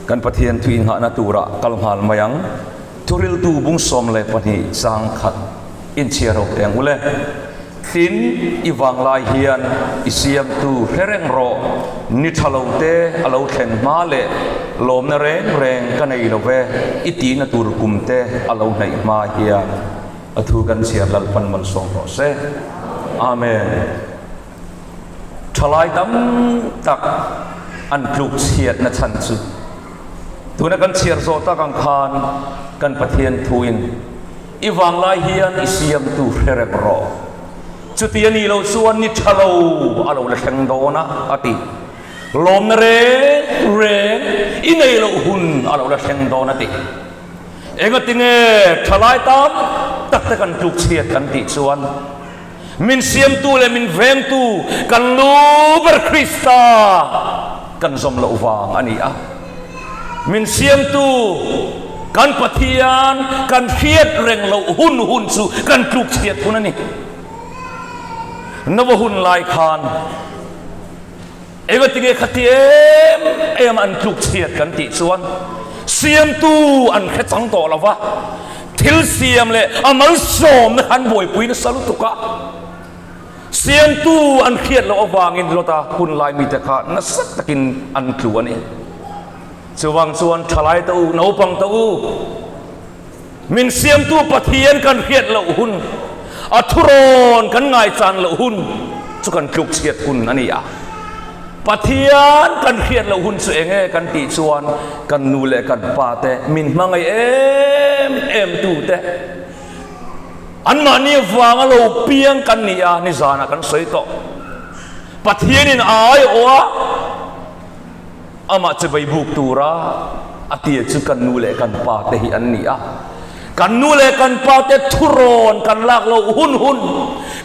Kan Pathian thu inghahna turah kal nghal mai ang. Thuriltu bung 12 chang khat inchhiar ho teh ang u le. Tin, i vanglai hian i siamtu hre reng rawh, ni tha lo te a lo thlen hma leh lawmna reng reng ka nei lo ve, i tihna tur kum te a lo hnaih hma hian a thu kan chhiar Lalpan malsawm rawh se. Amen. Thalai tam tak an tluk chhiatna chhan chu tuna kan chhiar zawh tak ang khan kan Pathian thuin I vanglai hian i siamtu hre reng rawh. Chuti a nih loh chuan ni tha lo a lo la thleng dawn a, a ti. Lawmna reng reng i neih loh hun a lo la thleng dawn a ti. Engatinge thalai tam tak te kan tluk chhiat kan tih chuan min siamtu leh min vengtu kan lu ber Krista kan zawm loh vang a ni a. Min siamtu kan Pathian kan hriat reng loh hun hun chu kan tluk chhiat hun a ni. Nova hun lai khan Engatinge khati em em an tluk chhiat kan tih chuan siamtu an hre chang tawh lo va, thil siam leh a malsawmna kha an buaipui nasa lutuk a, siamtu an hriat loh avangin Lota hun lai mite kha nasa takin an tlu a ni. Chuvang chuan thalai te u, naupang te u, Min siamtu Pathian kan hriat loh hun, a thurawn kan ngaichan loh hun chu kan tluk chhiat hun a ni a. Pathian kan hriat loh hun chu eng nge kan tih chuan kan nu leh kan pa te min hmangaih em em tu te anmahni avanga lo piang kan ni a, nizanah kan sawi tawh. Pathianin a aiawh a. Amah chibai buk tura a tia chu kan nu leh kan pa te hi an ni a. Kan nu leh kan pa te thurawn kan lak loh hun hun,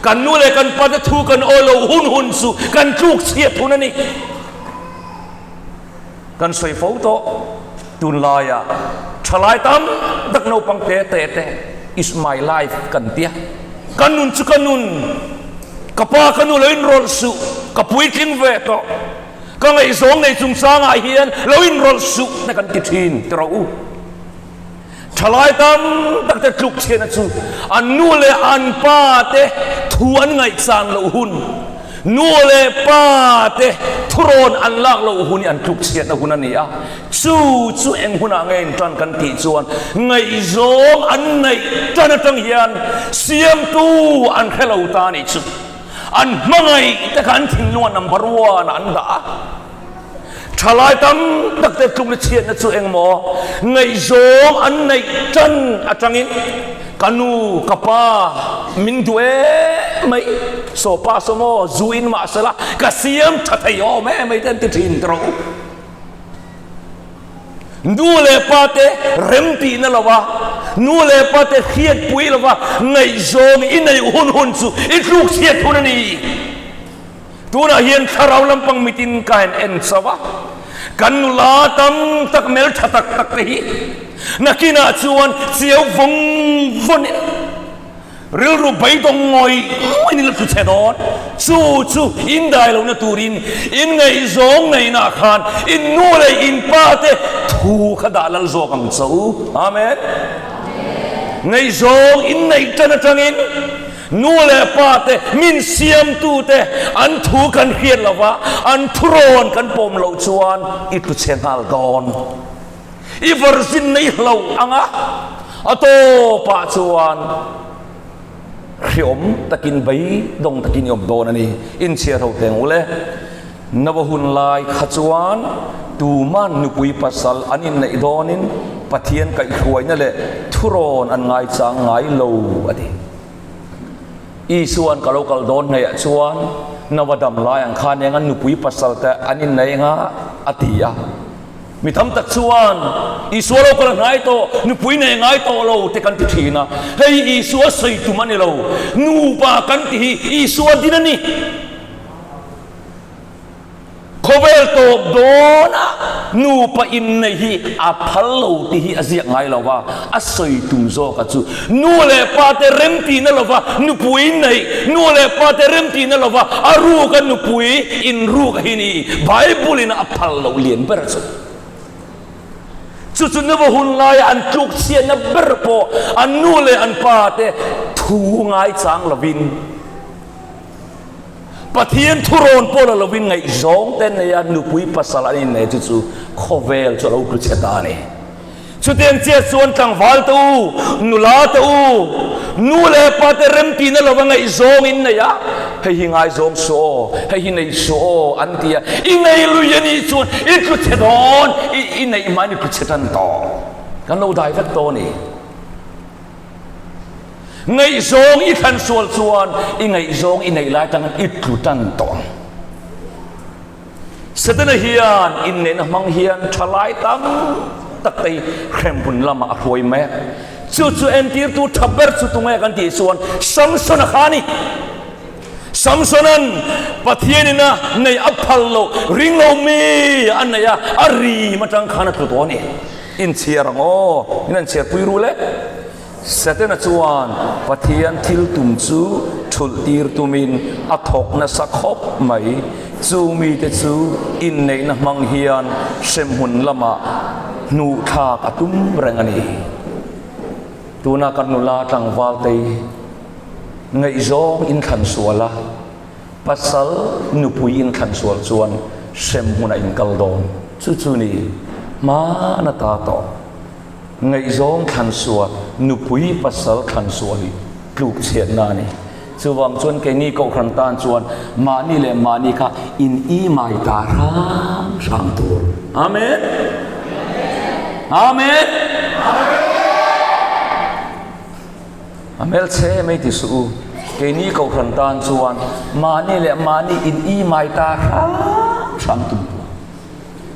kan nu leh kan pa te thu kan awi loh hun hun chu kan tluk chhiat hun a ni. Kan sawi fo tawh, tunlaiah thalai tam tak naupang te te te is my life kan tia. Ka nun chu ka nun, ka pa ka nu lo inrawlh suh, ka puitling ve tawh. Ka ngaihzawng nei chungchangah hian lo inrawlh suh na kan ti thin ti rawh u. Thalai tam tak te tluk chhiatna chu an nu leh an pa te thu an ngaihchan loh hun, nu leh pa te thurawn an lak loh hun hi an tluk chhiatna hun a ni a. Chu chu eng hunah nge intan kan tih chuan ngaihzawng an ngaih tan atang hian siamtu an hre lo ta a nih chu. An hmangaih te kha an thinlungah number one ah an dah a. Thalai tam tak te tlukna chhiatna chu engmaw ngaihzawng an neih tan atangin ka nu ka pa min duh em mai saw pa saw maw zu in mahsela ka siam tha thei awm em mai te an ti thin ta rawh u. Nu leh pa te remtihna lova, nu leh pa te hriatpui lova ngaihzawng i neih hun hun chu i tluk chhiat hun a ni. Tunah hian thlarau lampang mitin ka han en chauh a, kan nula tam tak hmeltha tak tak te hi nakinah chuan chiau vawng vawnin, Rilru beidawng ngawih ngawih in la tlu chhe dawn. Chu chu in dai lohna turin in ngaihzawng neihnaah khan in nu leh in pa te thu kha dah lal zawk ang cho. Amen. Ngaihzawng in neih tan atangin nu leh pa te min siamtu te an thu kan hriat lova an thurawn kan pawm loh chuan i tlu chhe nghal dawn. I virgin nei hlo ang a, a tawpah chuan hreawm takin beidawng takin i awm dawn a ni. Inchhiar ho teng u le. Nova hun lai kha chuan tuman nupui pasal an inneih dawnin Pathian kaihhruaina leh thurawn an ngaichang ngai lo a ti. Isua'n ka lo kal dawn hnaihah chuan Nova dam lai ang khan eng an nupui pasal te an innei anga a ti a. Mi tam tak chuan Isua lo kal hnai tawh, nupui nei ngai tawh lo te kan ti thin a. Hei Isua sawi tum a ni lo. Nupa kan ti hi Isua din a ni. Khawvel tawp dawna nupa inneih hi a phal lo tih hi a ziak ngai lo va, a sawi tum zawka chu nu leh pa te remtihna lova nupui neih, nu leh pa te remtihna lova a ruka nupui inruk hi ni Bible in a phal loh lian ber chu. Chu chu Nova hun laia an tluk chhiatna ber pawh an nu leh an pa te thu ngaichang lovin, Pathian thurawn pawh la lovin ngaihzawng te neia nupui pasal an innei chu chu khawvel chu a lo tlu chhe ta a ni. Chutiang chiah chuan tlangval te u, nula te u, nu leh pa te remtihna lova ngaihzawng in nei a, hei hi ngaizawng suh aw, hei hi nei suh aw an ti a, i nei lui a nih chuan i tlu chhe dawn, i i neih hmain i tlu chhe tan tawh. Kan lo dai vek tawh a ni. Ngaihzawng i thlan sual chuan i ngaihzawng i neih lai tangin i tlu tan tawh ang. Setana hian inneihna hmang hian thalai tam tak te hi hremhmun lamah a hruai mek. Chu chu entirtu tha ber chu tunge kan tih chuan Samsona kha a ni. Samsona'n Pathianin a neih a phal loh ring lo mi a neih a, a rim atang khan a tlu tawh a ni. Inchhiar ang aw, min han chhiarpui ru le. Setana chuan Pathian thil tum chu thulh tir tumin a thawk nasa khawp mai. Chu mite chu inneihna hmang hian hremhmun lamah hnuh thlak a tum reng a ni. Tuna kan nula tlangvaltei ngaihzawng inthlan sual a, pasal nupui inthlan sual chuan hremhmunah inkal dawn. Chu chu ni hmana ta tawh. Ngaihzawng thlan sual, nupui pasal thlan sual hi tluk chhiatna a ni. Chuvang chuan keini Kohhran tan chuan mahni leh mahni kha in i mai ta hrang hrang tur. Amen. Amen. A hmelchhe mai ti suh u. Keini Kohhran tan chuan mahni leh mahni in i mai ta hrang hrang tur.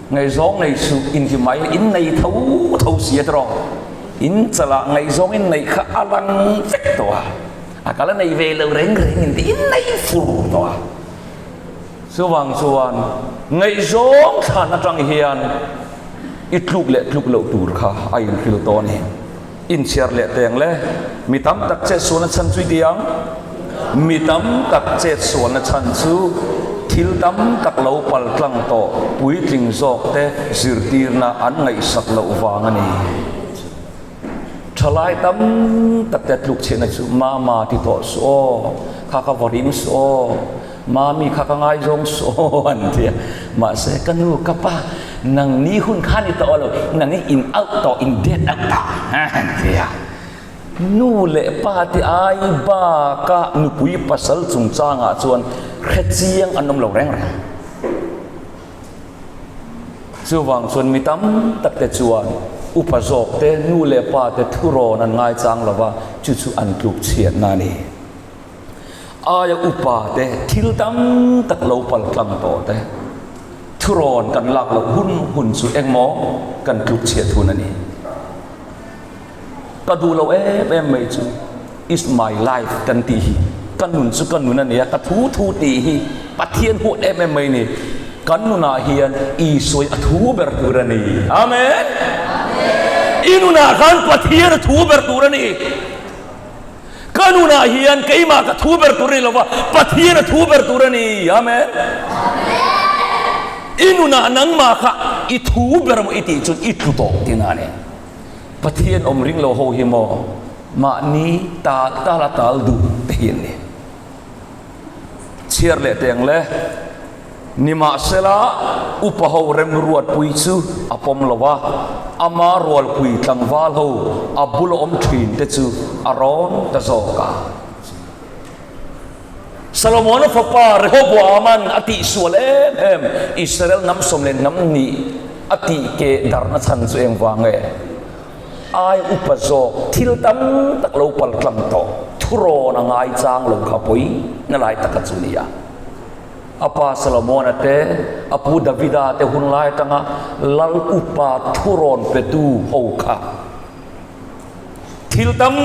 Ngaihzawng nei suh inti mai in nei tho tho si a tiraw? In chalah ngaihzawng in neih kha a lang vek tawh a, a kal a nei ve lo reng reng inti in nei fur tawh a. Chuvang chuan ngaihzawng thlan atang hian i tluk leh tluk loh tur kha a inhril tawh a ni. Inchhiar leh teng le, mi tam tak chetsualna chhan chu i ti ang. Mi tam tak chetsualna chhan chu thil tam tak lo pal tlang tawh puitling zawk te zirtirna an ngaihsak loh vang a ni. Thalai tam tak te tluk chhiatna chu mama ti tawh suh aw, kha ka varim suh aw, Mami kha ka ngaizawng suh aw an ti a, mahse ka nu ka pa nang ni hun kha ni tawh lo, nang hi in out tawh in date out ta an ti a. Nu leh pa te ai baka nupui pasal chungchangah chuan hrechiang an awm lo reng reng. Chuvang chuan mi tam tak te chuan upa zawk te nu leh pa te thurawn an ngaichang lova, chu chu an tluk chhiatna a ni. Aia upa te thil tam tak lo pal tlang tawh te thurawn kan lak loh hun hun chu engmaw kan tluk chhiat hun a ni. Ka duh loh em em mai chu is my life kan tih hi ka nun chu ka nun a nia ka thu thu tih hi Pathian huat em em mai ni. Kan nunah hian Isua a thu ber tur a ni. Amen. I nunah khan Pathian a thu ber tur a ni. Ka nunah hian keimah ka thu ber tur a ni lova, Pathian a thu ber tur a ni. Amen. I nunah nangmah kha i thu ber maw i tih chuan i tlu tawh tihna a ni. Pathian awm ring lo ho hi maw mahni tal tal a tal duh te hi an ni. Chhiar leh teng le. Nimahsela, upa ho remruatpui chu a pawm lo a, ama rualpui tlangval ho a bula awm thin te chu a rawn ta zawk a. Salomona fapa Rehoboaman a tihsual em em Israel hnam sawm leh hnam nih a tih keh darhna chhan chu engvang nge? Ai upa zawk thil tam tak lo paltlang tawh thurawn a ngaichang lo kha pawi na lai taka chu nia. A pa Solomona te, a pu Davida te hun lai atanga lal upa thurawn petu ho kha, thil tam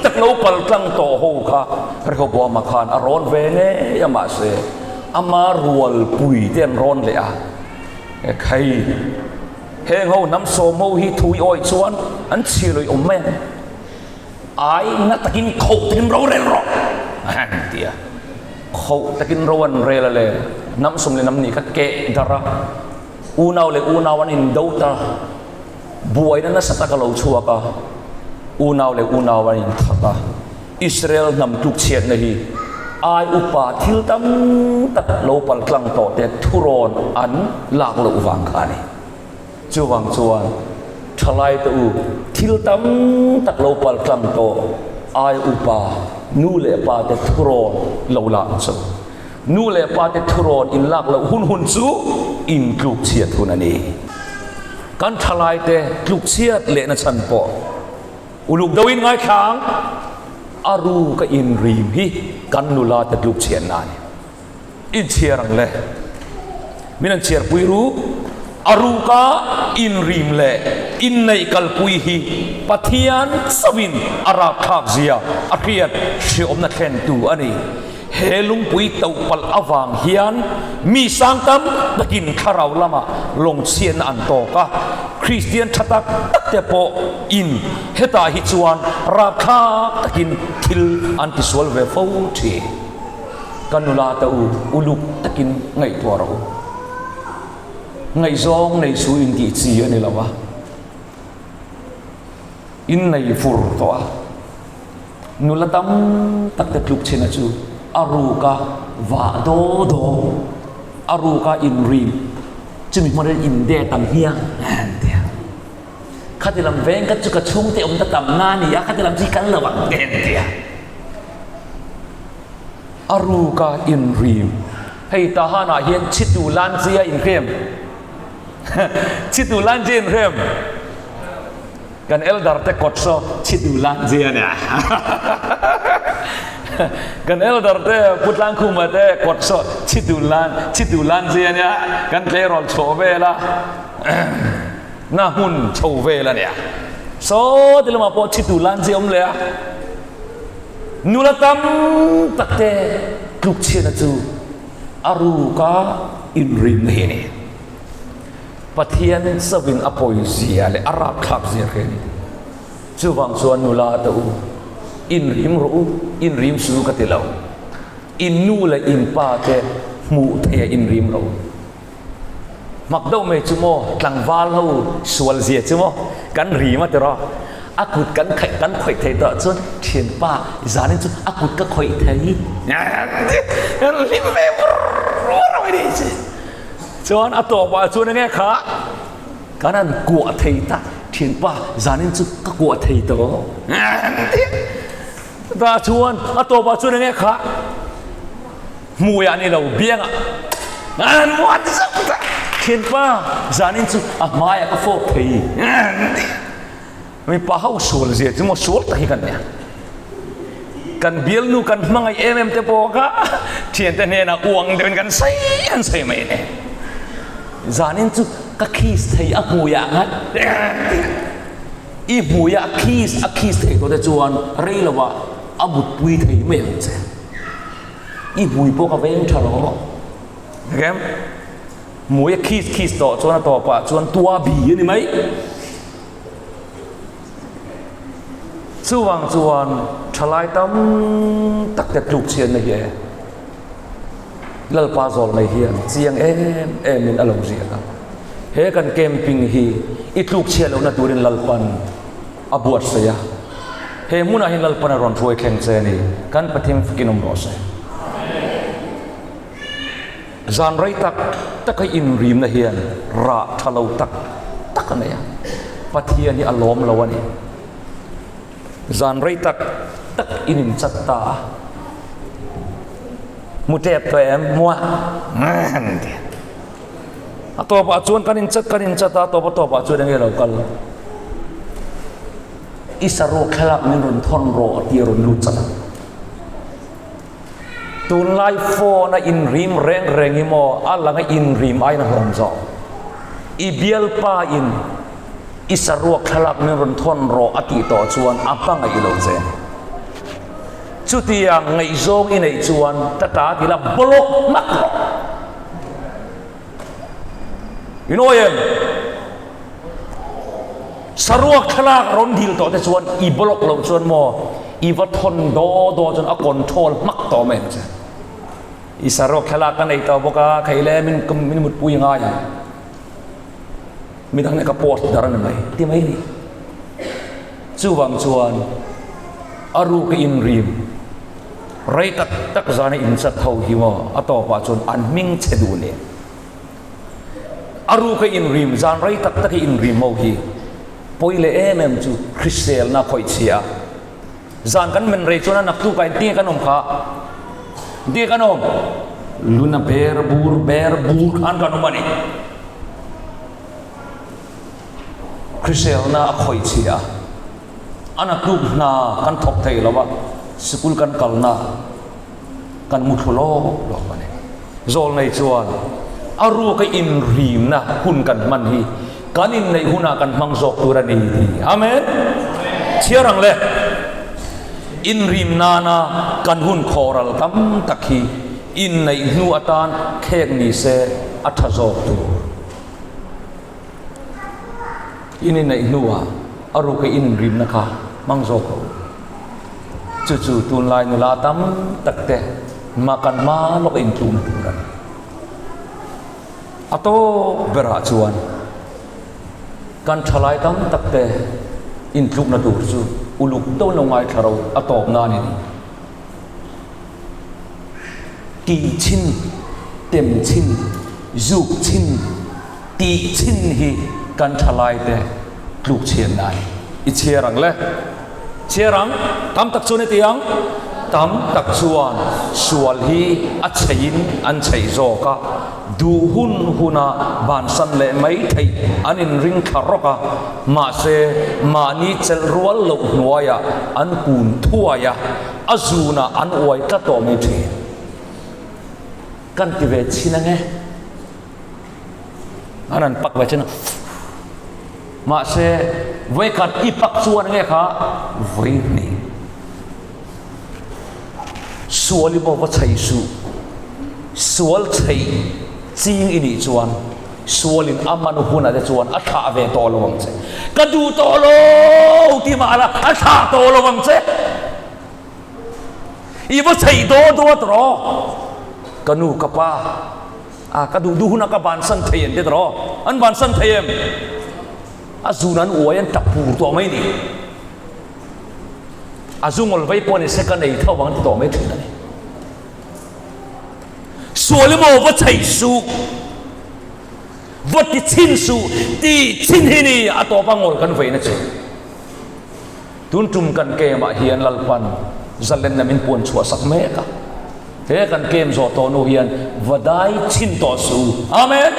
tak lo paltlang tawh ho kha Rehoboama khan a rawn ve ngei a, mahse ama rualpui te an rawn leh a, Ekhai, heng ho hnam sawm ho hi thu i awih chuan an chhia lawih awm mai ang. Ai na takin khoh takin rorel rawh a han ti a. Khoh takin ro an rel a le, hnam sum leh hnam nih kha keh darh a, unau leh unau an indo ta. Buaina nasa tak a lo chhuak a, unau leh unau an inthat a. Israel hnam tlukchhiatna hi ai upa thil tam tak lo pal tlang tawh te thurawn an lak loh vang kha a ni. Chuvang chuan thalai te u thil tam tak lo pal tlang tawh ai upa nu leh pa te thurawn lo lak chu nu leh pa te thurawn in lak loh hun hun chu in tlukchhiat hun a ni. Kan thalai te tlukchhiat lehna chhan pawh Uluk deuhin ngaithla ang, a ru ka inrim hi kan nula te tluk chhian na a ni. Inchhiar ang le. Min an chhiarpui ru, a ru ka inrim leh inneih kalpui hi Pathian chauhin a rapthlak zia a hriat hreawmna thlentu a ni. He lungpui toh palh avang hian mi sang tam takin thlarau lamah lawngchhiatna an tawk a, Kristian tha tak tak te pawh in hetah hi chuan rapthlak takin thil an tisual ve fo thin. Ka nula te u, uluk takin ngaihtuah rawh u. Ngaihzawng nei su intih chi a ni lo a, in nei fur tawh a. Nula tam tak te tluk chhina chu a ruka vah daw daw, a ruka inrim, chumi hmun in inde tam hiang an ti a. Khati lam veng kha chu ka chhungte awm ta tam na ni a, khati lam chu i kal lo ang te an ti a. A ruka inrim, hei Tahan ah hian chhitu Lanzia inhrem, chhitu Lanzia inhrem. Kan elder te kawt saw chhi duh lan zia nia. Kan elder te Pu Tlangkhuma te kawt saw chhi duh lan chhi duh lan zia nia. Kan tleirawl chho vel a na hmun chho vel a nia. Saw ti lamah pawh chhi duh lan zia awm leh a. Nula tam tak te tluk chhiatna chu a ruka inrinna hi a ni. Pathian chauhin a pawizia leh a rapthlak zia hre a ni. Chuvang chuan nula te u, inrim rawh u, inrim su ka ti lo. In nu leh in pa te hmuh theiha inrim rawh u. Hmak deuh mai chu maw, tlangval ho sual zia chu maw, kan rim a ti rawh. A kut kan khaih kan khawih thei tawh chuan thianpa zanin chu a kut ka khawih thei. Kan hlim ve vur vur mai ni chi. Chuan a tawpah chuan enge kha kan han kuah thei ta thianpa zanin chu ka kuah thei tawh ta chuan a tawpah chuan enge kha hmuiah ni lo biangah an muat zauh ta thianpa zanin chu a hmaiah ka fawp thei Mipa ho sual zia chu maw sual tak hi kan nia. Kan bialnu kan hmangaih em em te pawh kha thiante hnenah uang deuhin kan sawi an sawi mai nen. Zanin chu ka kiss thei a hmuiah ngat i hmuiah kiss a kiss thei tawh te chuan rei lovah a mutpui thei mai ang che. I hmui pawh ka veng tha lo maw. Kem hmui a kiss kiss tawh chuan a tawpah chuan tua bi a ni mai. Chuvang chuan thalai tam tak te tluk chhiatna hi e Lalpa zawl mai hian chiang em em in a lo ziak a. He kan camping hi i tluk chhiat lohna turin Lalpan a buatsaih a. He hmunah hian Lalpan a rawn hruai thleng che a ni. Kan Pathian fakin awm rawh se. Zan rei tak tak a inrimna hian rah tha lo tak tak a nei a, Pathian hi a lawm lo a ni. Zan rei tak tak in inchat ta a, Mu tep tawh em? Mua an ti a. A tawpah chuan kan inchat kan inchat a, a tawp a tawpah chuan enge lo kal? I saruak thlalak min rawn thawn rawh tih a rawn lut chat a. Tunlai phone a inrim reng reng hi maw a lang a inrim aiin a hlawm zawk. I bialpa in i saruak thlalak min rawn thawn rawh a tih tawh chuan a hmangaih lo che. Chutiang ngaihzawng i neih chuan tata ti la block hmak rawh. In awi em? Saruak thlalak rawn dil tawh te chuan i block loh chuan maw i va thawn daw daw chuan a control hmak tawh mai ang che. I saruak thlalak ka nei tawh bawk a, kheile min min mutpui ngai ang. Midang nen ka post dar a ni mai ti mai a ni. Chuvang chuan a ruka inrim rei tak tak zana inchat ho hi maw a tawpah chuan an hming chhe duh nen. A ruka inrim zan rei tak taka inrim ho hi pawi leh em em chu hriselna khawih chhia a. Zan kan men rei chuan a naktuk ah engtinge kan awm kha? Engtinge kan awm? Luna ber bur ber bur khan kan awm a ni. Hriselna a khawih chhia a, a naktuk hna kan thawk thei lo a, sikul kan kalna kan mu thlu lawk lawk a ni. Zawlnei chuan a ruaka inrimna hun kan hman hi kan inneih hunah kan hmang zawk tur a ni ti. Amen. Chhiar ang le. Inrim nana kan hun khawral tam tak hi inneih hnu atan khek ni se a tha zawk tur. In inneih hnuah a ruka inrimna kha hmang zawk rawh u. Chu chu tunlai nula tam tak te mah kan hma lawk intlukna tur a ni. A tawp berah chuan kan thalai tam tak te intlukna tur chu uluk deuh lo ngaithla ro a tawp nan a ni. Tih chhin, tem chhin, zuk chhin, tih chhin hi kan thalai te tluk chhiatna a ni. I chhiar ang le. Chhiar ang, tam tak chuan heti ang, tam tak chuan sual hi a chheiin an chheih zawk a, duh hun huna bansan leh mai theih an inring thla rawk a, mahse mahni chelh rual loh hnuaiah an kun thuai a, a zunah an uai tlat tawh mai thin. Kan ti ve chhin ange. An han pak ve chin a. Mahse, vawikhat i pak chuan nge kha vawihnih sual i maw va chhei suh. Sual chhei ching i nih chuan sualin a man hunah te chuan a thlah ve tawh lo ang che. Ka duh tawh lo ti mah la a thlah tawh lo ang che. I va chhei daw daw tawh ka nu ka pa. A ka duh duh hunah ka bansan thei an ti tawh an bansan thei em? A zun an uai an tap pur tawh mai ni. A zu ngawl vei pawh ni se ka nei tho ang ti tawh mai thin a ni. Sual emaw va chheih suh, va ti chhin suh, ti chhin hi ni a tawpa ngawl kan veina chu. Tun tum kan camp ah hian Lalpan zalenna min puan chhuah sak mek a, he kan camp zawh tawh nu hian va dai chhin tawh suh u. Amen!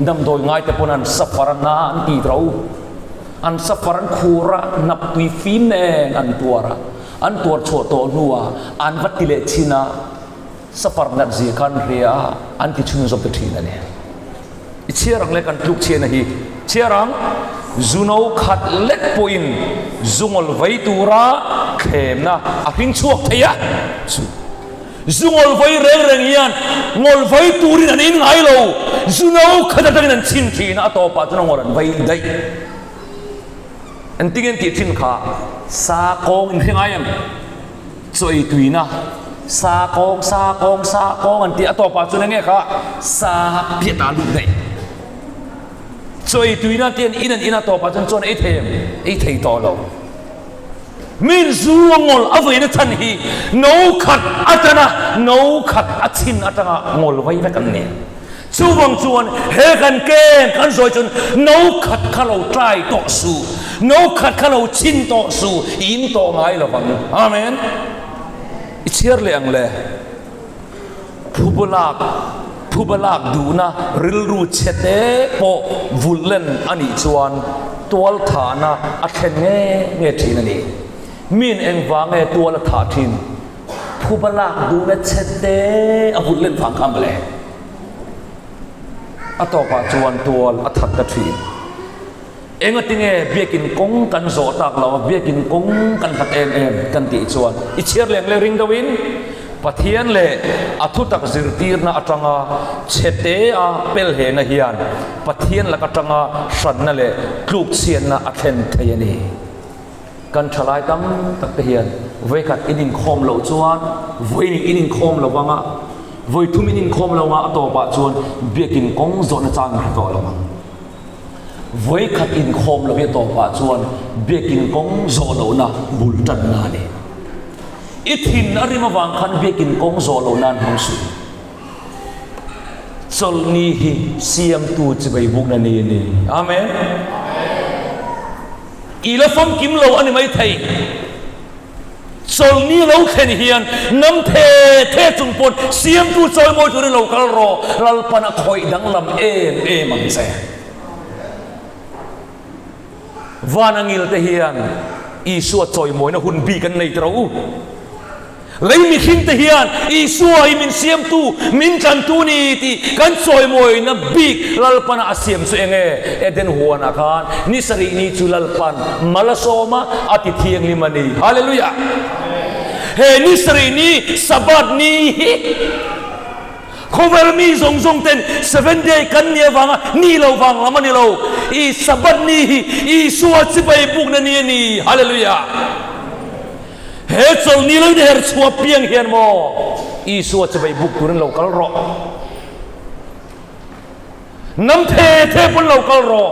Damdawi ngai te pawn an safar a na an ti tawh u. An safar an khur a, hnap tui fim nen an tuar a, an tuar chhuah tawh hnuah an va ti leh chhin a, safar nat zia kha an hria a, an ti chhunzawm ta thin a ni. I chhiar ang le kan tluk chhiahna hi chhiar ang, zu no khat lek pawhin zu ngawl vei tura thlemna a hring chhuak thei a, chu zu ngawl vei reng reng hian ngawl vei turin an in ngai lo, zu no khat atangin an chhin thin a, a tawpah chuan a ngawl an vei daih. Engtin nge an tih thin kha? Sa kawng in hre ngai em? Chaw ei tuina sa kawng sa kawng sa kawng an tih a tawpah chuan enge kha sa piat ah lut daih. Chaw ei tuina te an in an in a tawpah chuan chuan ei thei em? Ei thei tawh lo. Min zu a ngawl a veina chhan hi no khat atana no khat a chhin atanga ngawl vai vek an ni. Chuvang chuan he kan kem kan sawi chuan no khat kha lo try tawh suh, no khat kha lo chhin tawh suh, i in tawh ngai lo vang. Amen. I chhiar leh ang le. Phubalak, phubalak duhna rilru chhe te pawh vulh len a nih chuan tualthahna a thlen nge nge thin a ni. Min engvang nge tual a thah thin? Phuba lak duhna chhe te a vulh len vang kha mawle. A tawpah chuan tual a that ta thin. Engatinge biakin kawng kan zawh tak lo a, biakin kawng kan hlat em em kan tih chuan i chhiar leng leh ring deuhin Pathian leh a thutak zirtirna atanga chhe te a pelhehna hian Pathian lak atanga hranna leh tlukchhiatna a thlen thei a ni. Kan thalai tam tak te hian vawikhat in inkhawm loh chuan vawiin in inkhawm lo vang a, vawithum in inkhawm lo ang a, a tawpah chuan biakin kawng zawhna chang in hre tawh lo ang. Vawikhat inkhawm lo hi a tawpah chuan biakin kawng zawh lohna bul tanna a ni. I thin a rim avang khan biakin kawng zawh loh nan hmang suh. Chawlhni hi siamtu chibai bukna ni a ni. Amen. I la famkim lo a ni maithei. Chawlhni lo thlen hian ngam the the chung pawn siamtu chawimawi turin lo kal rawh, Lalpan a khawih danglam em em ang che. Van a ngil te hian Isua chawimawina hun bik an nei tiro u. Lei mihring te hian Isua hi min siamtu, min tlantu ni tih kan chawimawina bik Lalpana a siam chu eng nge? Eden huanah khan ni sarih ni chu Lalpan mal a sawm a, a ti thianghlim a ni. Hallelujah! He ni sarih ni, Sabbath ni hi khawvel mi zawng zawng ten Seventh Day kan nih avanga ni lo vang lam a ni lo. I Sabbath ni hi Isua chibai bukna ni a ni. Hallelujah! He chawlhni lo in her chhuah piang hian maw Isua chibai buk turin lo kal rawh. Hnam the the pawn lo kal rawh.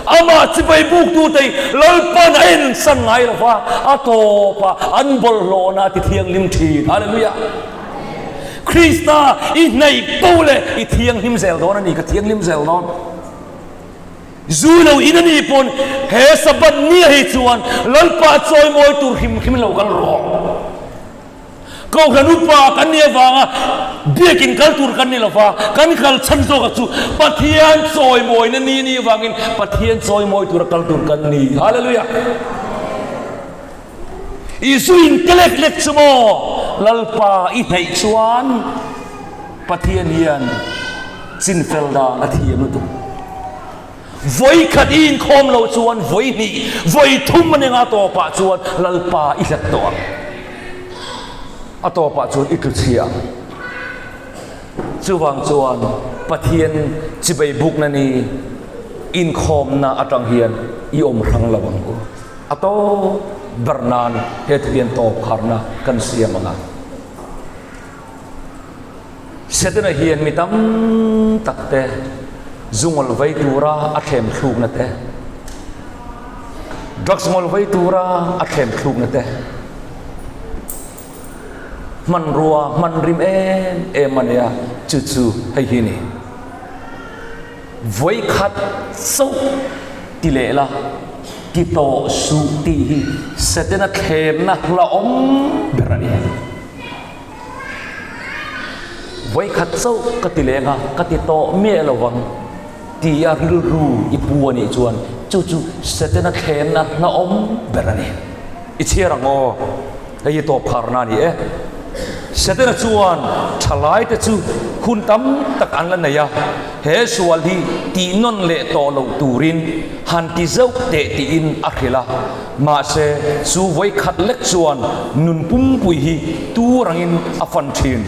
Amah chibai buk tu te Lalpan a en san ngai lo va, a tawp a an bawlhhlawhna a ti thianghlim thin. Hallelujah! Krista i hnaih po leh i thianghlim zel dawn a ni, ka thianghlim zel dawn. Zu lo in a nih pawn he Sabbath nia hi chuan Lalpa chawimawi tur hrim hrim in lo kal rawh. Kohhran upa kan nih avanga biakin kal tur kan ni lo va, kan kal chhan zawkah chu Pathian chawimawina ni a nih avangin Pathian chawimawi tura kal tur kan ni. Hallelujah! I zu in te lek lek chu maw Lalpa i hnaih chuan Pathian hian chinfel dan a thiam lutuk. Vawi khat i inkhawm loh chuan vawi hnih, vawi thum a nenga tawpah chuan Lalpa i hlat tawh ang. A tawpah chuan i tlu chhia ang. Chuvang chuan Pathian chibai bukna ni inkhawmna atang hian i awm hrang lo ang u. A tawp ber nan he thu hian tawp kharna kan siam ang a. Setana hian mi tam tak te zungawl vei tura a thlem thlukna te, drugs ngawl vei tura a thlem thlukna te, hmanrua hman rim em em a nia, chu chu hei hi a ni. Vawi khat chauh ti leh la, ti tawh suh tih hi Setana thlemna hlauhawm ber a ni. Vawi khat chauh ka ti leng a, ka ti tawh miah lo vang tia rilru i pu a nih chuan chu chu Setana thlemna hlauhawm ber a ni. I chhiar ang aw, hei hi tawp kharna a ni e. Setana chuan thalaite chu hun tam tak an la nei a, he sual hi tih nawn leh tawh loh turin han ti zauh teh tiin a hrilh a. Mahse, chu vawikhat lek chuan nun pumpui hi tur angin a fan thin.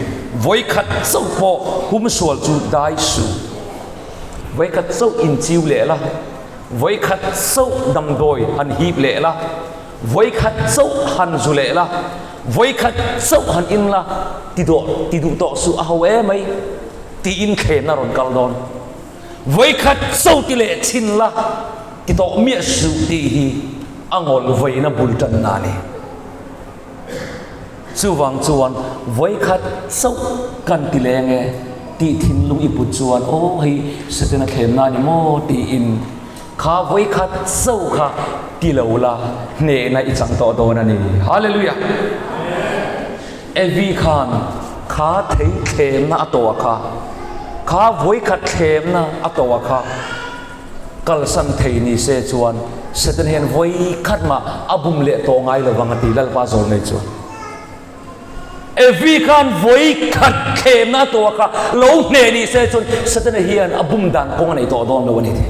Vawikhat chauh pawh humsual chu dai suh. Vawikhat chauh inchiu leh la, vawikhat chauh damdawi han hip leh la, vawikhat chauh han zu leh la, vawikhat chauh han in la, ti duh ti duh tawh suh a ho emai tiin thlenna rawn kal dawn. Vawikhat chauh ti leh chhin la ti tawh miah suh tih hi a ngawlh vawiina bul tanna a ni. Chuvang chuan vawikhat chauh kan ti leng e tih thinlung i put chuan aw hei Setana thlemna a ni maw tiin kha vawikhat chauh kha ti lo la hnehna i chang tawh dawn a ni. Hallelujah! Evi khan kha thei thlemna a tawh kha, kha vawikhat thlemna a tawh kha kalsan thei ni se chuan Satan hian vawikhat mah a bum leh tawh ngai lo vang a ti Lalpa zawl nei chuan. Evi khan vawikhat thlemna a tawh kha lo hneh ni se chuan Satana hian a bum dan kawng a nei tawh dawn lo a ni ti.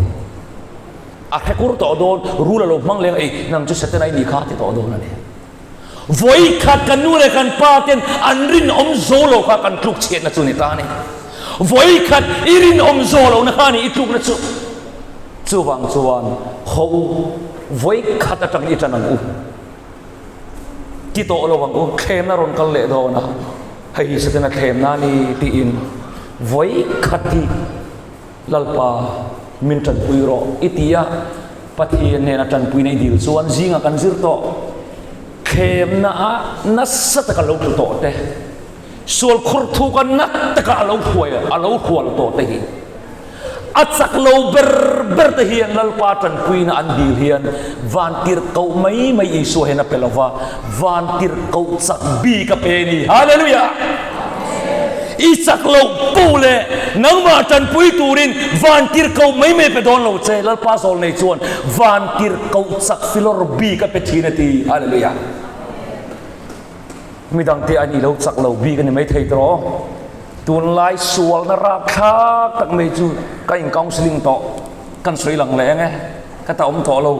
A hrekur tawh dawn, rul a lo hmang leng ei nang chu Satana i nih kha a ti tawh dawn a ni. Vawikhat kan nu leh kan pa ten an rinawm zo lo kha kan tluk chhiatna chu ni ta a ni. Vawikhat i rinawm zo lohna kha a ni i tlukna chu. Chuvang chuan haw u, vawikhat atangin i tan ang u. Ti tawh lo ang u, thlemna rawn kal leh dawn a, hei hi Setana thlemna a ni tiin vawikhat hi Lalpa. Min tanpui rawh i ti a, Pathian hnena tanpuina i dil chuan zingah kan zir tawh. Thlemna ah nasa taka lo tlu tawh te, sual khur thuka nat taka a lo hruai a lo hrual tawh te hi a chak lo ber ber te hian Lalpa tanpuina an dil hian vantirhkoh mai mai Isua hian a pe lova, vantirhkoh chak bik a pe a ni. Hallelujah! I chak loh poh leh nangmah tanpui turin vantirhkoh mai mai pe dawn lo che. Lalpa zawl nei chuan vantirhkoh chak filawr bik a pe thin a ti. Hallelujah! Midangte an i lo chak lo bik a ni mai thei tawh. Tunlai sualna rapthlak tak mai chu ka in counselling tawh. Kan sawi lang leh ang e. Ka ta awm tawh lo.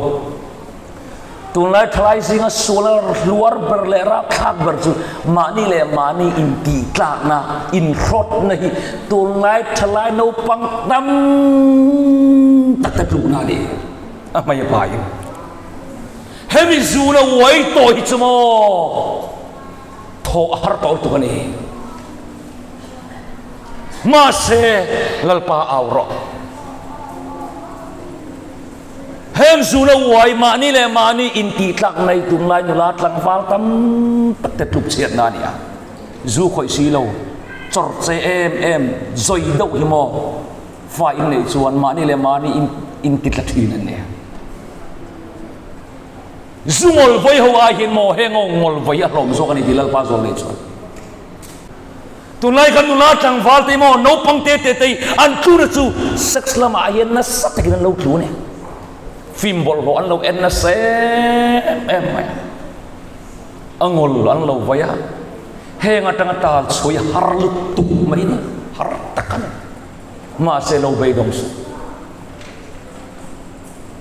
Tunlai thalai zinga suala hluar ber leh rapthlak ber chu mahni leh mahni intihtlakna, inhrawtna hi tunlai thalai naupang tam tak te tlukna a ni. A hmei a pain. Hemi zuna uai tawh hi chu maw thawh a har tawh lutuk a ni. Mahse, Lalpa au rawh. Heng zuna uai mahni leh mahni intihtlak nei tunlai nula tlangval tam tak te tluk chhiatna a ni a. Zu khawih si lo, chawr che em em, zawi deuh hi maw fa in neih chuan mahni leh mahni intitla thin an ni a. Zu ngawl vawi ho ai hian maw heng ho ngawl vawi a hlawm zawk a ni tih Lalpa zawl nei chuan. Tunlai kan nula tlangval te maw naupang te te te an tluna chu sex lamah hian nasa takin an lo tlu a ni. Film bawlhhlawh an lo en nasa em em mai a. A ngawl an lo vai a. Heng atanga tal chhuai har lutuk mai a ni. Har tak a ni. Mahse lo beidawng suh.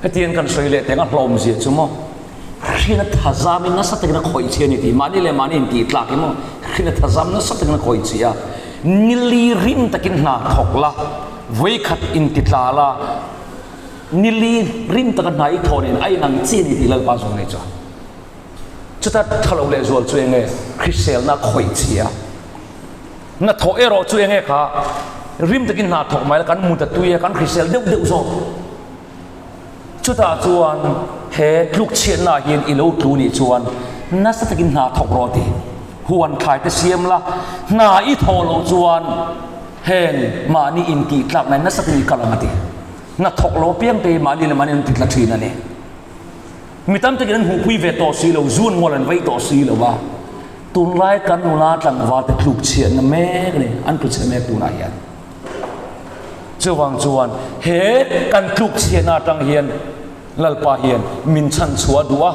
Hetiang kan sawi leh teng a hlawm zia chu maw hrin a thazamin nasa takin a khawih chhi a ni tih mahni leh mahni intih tlak hi maw hrin a thazam nasa takin a khawih chhi a, nili rim takin hna thawk la, vawikhat inti tla la, nili rim taka hna i thawh nen a inang chi a ni tih Lalpa zawng nei chuan chuta tha lo leh zual chu enge hriselna a khawih chhi a. Hnathawh erawh chu enge kha rim takin hna thawk mai la kan mut a tui a kan hrisel deuh deuh zawk. Chutah chuan he tluk chhiatna ah hian i lo tlu nih chuan nasa takin hna thawk rawh ti. Huan thlai te siam la, hna i thawh loh chuan heng mahni intih tlak mai nasa takin i kal ang a ti. Hna thawk lo apiang te hi mahni leh mahni an titla thin a ni. Mi tam takin an hmuhpui ve tawh si lo, zun mual an vei tawh si lo a. Tunlai kan nula tlangval te tluk chhiatna mek a ni, an tlu chhe mek tunah hian. Chuvang chuan he kan tluk chhiatna atang hian Lalpa hian min chhan chhuah duh a,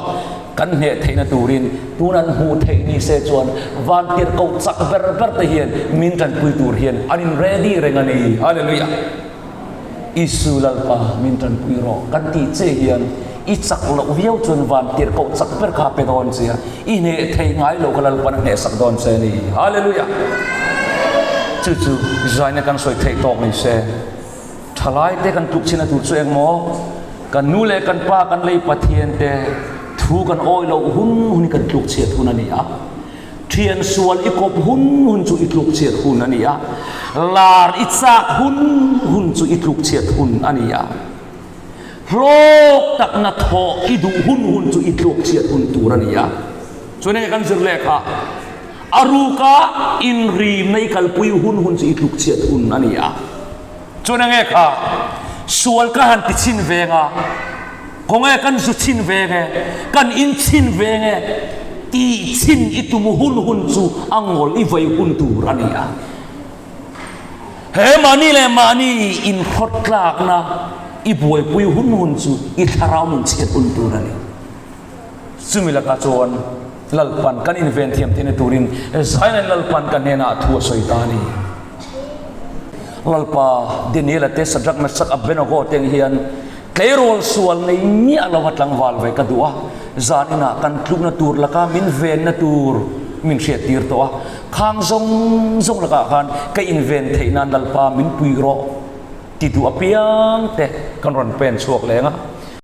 kan hneh theihna turin tun an hmuh theih ni se chuan vantirhkoh chak ber ber te hian min tanpui tur hian an in ready reng a ni. Hallelujah! Isu Lalpa min tanpui rawh kan tih che hian i chak loh viau chuan van tirhkoh chak ber kha a pe dawn che a, i hneh theih ngai loh kha Lalpan a hnehsak dawn che a ni. Hallelujah! Chu chu zaina kan sawi theih tawk ni se. Thalai te kan tluk chhina tur chu eng maw? Kan nu leh kan pa kan lei Pathian te thu kan awih loh hun hun hi kan tluk chhiat hun a ni a. Thian sual i kawp hun hun chu i tluk chhiat hun a ni a, lar i chak hun hun chu i tluk chhiat hun a ni a, hlawk takna thawh i duh hun hun chu i tluk chhiat hun tur a ni a. Chuan enge kan zir leh kha? A ruka inrimna i kalpui hun hun chu i tluk chhiat hun a ni a. Chuan enge kha? Sual ka han ti chhin veng a. Khawnge kan zu chhin veng e, kan in chhin veng e tih chhin i tum hun hun chu a ngawl i vei hun tur a ni a. He mahni leh mahni inhrawt tlakna i buaipui hun hun chu i thlarau nun chhiat hun tur a ni. Chumi lakah chuan Lalpan kan inven thiam theihna turin Zion Lalpan ka hnenah thu a sawi ta a ni. Lalpa Daniela te Shadrach, Meshach, Abednego te ang hian Tleirawl sual nei miah lova tlangval ve ka duh a, zan inah kan tlukna tur laka min venna tur min hriattir tawh a, khang zawng zawng lakah khan ka inven theih nan Lalpa min pui rawh ti duh apiang te kan rawn pen chhuak leng a.